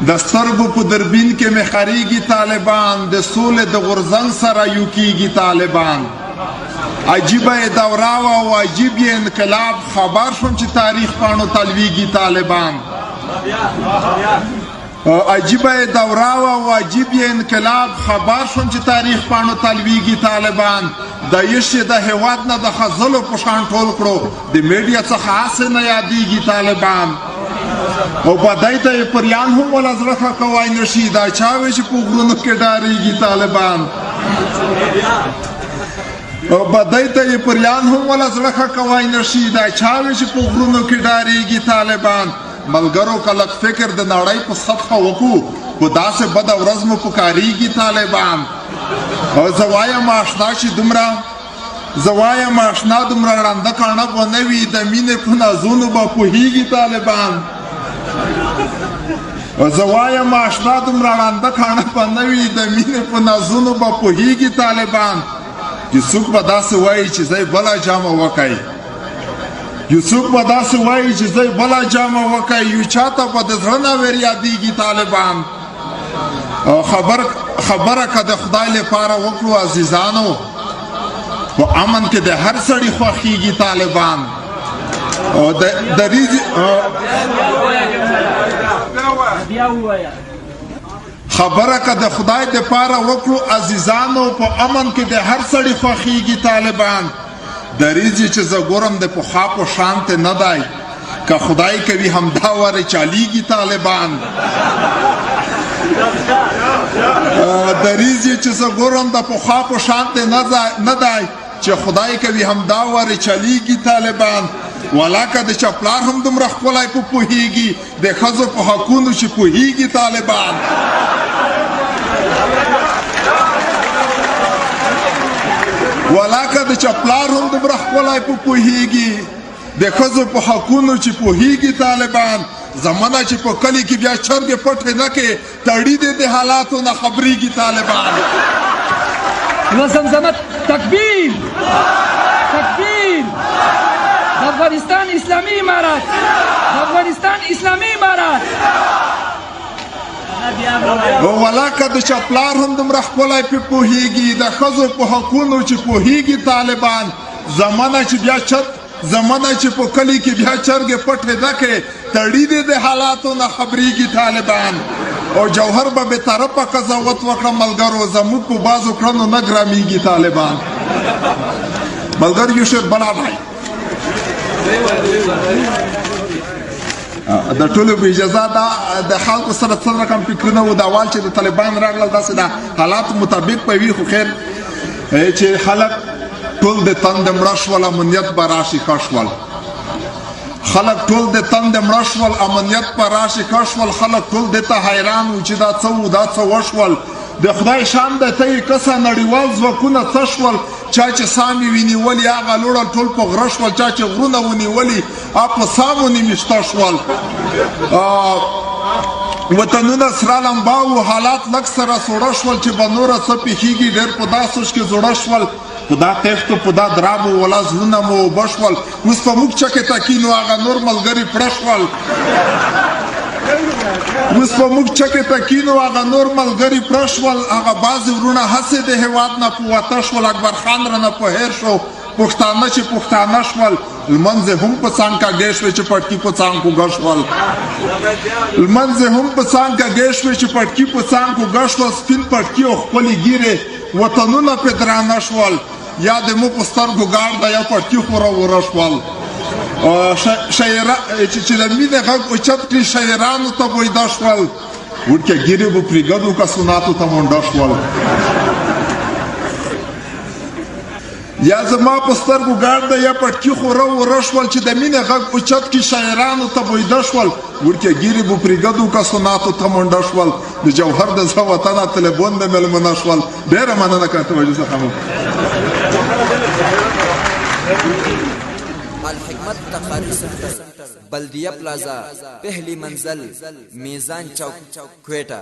د سترګو په دربین کې مې خریږي طالبان، د سولې د غورځنګ سره یو کیږي طالبان. عجیبه یې دوره وه او عجیب یې انقلاب، خبر شوم چې تاریخ پاڼو ته لویږي طالبان. عجیبه یې دوره وه او عجیب یې انقلاب، خبر شوم چې تاریخ پاڼو ته لویږي طالبان. د یش یې د هېواد نه د خزلو په شان ټول کړو، د میډیا څخه هسې نه یادیږي طالبان. او بدای ته یې پریان هم ولا زړه ښه کوای نه شي، دا چا وی چې په غرونو کې ډارېږي طالبان. او بدای ته یې پریان هم ولا زړه ښه کوای نه شي، دا چا وی چې په غرونو کې ډارېږي طالبان. ملګرو که لږ فکر د نړۍ په سطحه وکړو، خو داسې بده ورځ مو پکارېږي طالبان. او زه وایم آشنا چې دومره، زه وایم آشنا دومره ړانده کاڼه به نه وي، د مینې په نازونو به پوهېږي طالبان. زه وایم آشنا دومره ړانده کاڼه به نه وي، د مینې په نازونو به پوهېږي طالبان. چې څوک به داسې وایي چې زه بله جامه وکړئ، یو څوک به داسې وایي چې زه بله جامه وکړئ، یو چاته به د زړه نه وریادېږي طالبان. او خبره که د خدای لپاره وکړو عزیزانو، په امن کې د هر سړي خوښیږي طالبان. او د دریځ خبره که د خدای دپاره وکړو عزیزانو، په امن کې د هر سړي خوښیږي طالبان. دریځ یې چې زه ګورم د پخوا په شان ته نه دی، که خدای کوي همدا وارې چالیږي طالبان. دریځ یې چې زه ګورم د پخوا په شان ته نه دی، چې خدای کوي همدا وارې چلیږي طالبان. ولاکه د چپلار هم دومره ښکلی په پوهیږي، د ښځو په حقونو چې پوهیږي طالبان. ولاکه د چپلار هم دومره ښکلی په پوهیږي، د ښځو په حقونو چې پوهیږي طالبان. زمانه چې په کلي کې بیا چرګې پټې نه کې، تړي دې د حالاتو نه خبرېږي طالبان. زمزمه تکبیر تکبیر، د افغانستان اسلامي امارت، د افغانستان اسلامي امارت. ولاکه د چپلار هم دومره ښکلی پې پوهېږي، د ښځو په حقونو چې پوهېږي طالبان. زمانه چې بیا چت زمانه چې په کلي کې بیا چرګې پټې نه کې، تړي دې د حالاتو نه خبرېږي طالبان. او جوهر به بې طرفه قضاوت وکړه ملګرو، زموږ په بعضو کړنو نه ګرامېږي طالبان. ملګر یو شعر بلا دی د ټولو په اجازه، دا د خلکو سره څه رقم فکرونه وو، دا وال چې د طالبان راغلل داسې د حالاتو مطابق به وي، خو خیر چې خلک ټول د تند مړه شول، امنیت به راشي ښه شول. خلک ټول د تند مړه شول، امنیت به راشي ښه شول. خلک ټول دې ته حیران وو چې دا څه وو، دا څه وشول. د خدای شان دی ته یې کسه نړیوال ځواکونه څه شول، چا چې سامې ونیولي هغه لوړل ټول په غره شول، چا چې غرونه ونیولي هغه په سامو نیمشته شول. وطنونه سره لمبا وو، حالات لږ سره سوړه شول، چې به نوره څه پېښېږي ډېر په دا سوچ کې زوړه شول. په دا تېښتو په دا درابو ولا زړونه مو اوبه شول، اوس په موږ چکې ته کینو هغه نور ملګري پړه شول. اوس په موږ چکې ته کینو هغه نور ملګري پړه شول. هغه بعضې وروڼه هسې د هېواد نه په وته شول، اکبر خان رانه په هېر شو. پښتانه چې پښتانه شول، لمونځ یې هم په څنګ کږې شوې چې پټکي په څنګ کوږه شول. لمونځ یې هم په څنګ کږې شوې چې پټکي په څنګ کوږه شول. سپین پټکي او ښکلې ږیرې وطنونه پرې درانه شول، یا د مو په سترګو ګاډ ده یا پټکي خوره وره شول. چې د مینې غږ اوچت کړي شاعرانو ته بویده شول، وړکې ږیرې به پرېږدو که سناتو ته مونډه شول. یا زما په سترګو ګاډ ده یا پټکي خوره وره شول، چې د مینې غږ اوچت کړي شاعرانو ته بویده شول، وړکې ږیرې به پرېږدو که سناتو ته مونډه شول. د جوهر د زړه وطنه تلبون د مېلمنه شول. ډېره مننه که توجه څخه مو. الحکمت تقاری سنټر، بلدیه پلازا، پهلی منزل، میزان چوک، کویټه.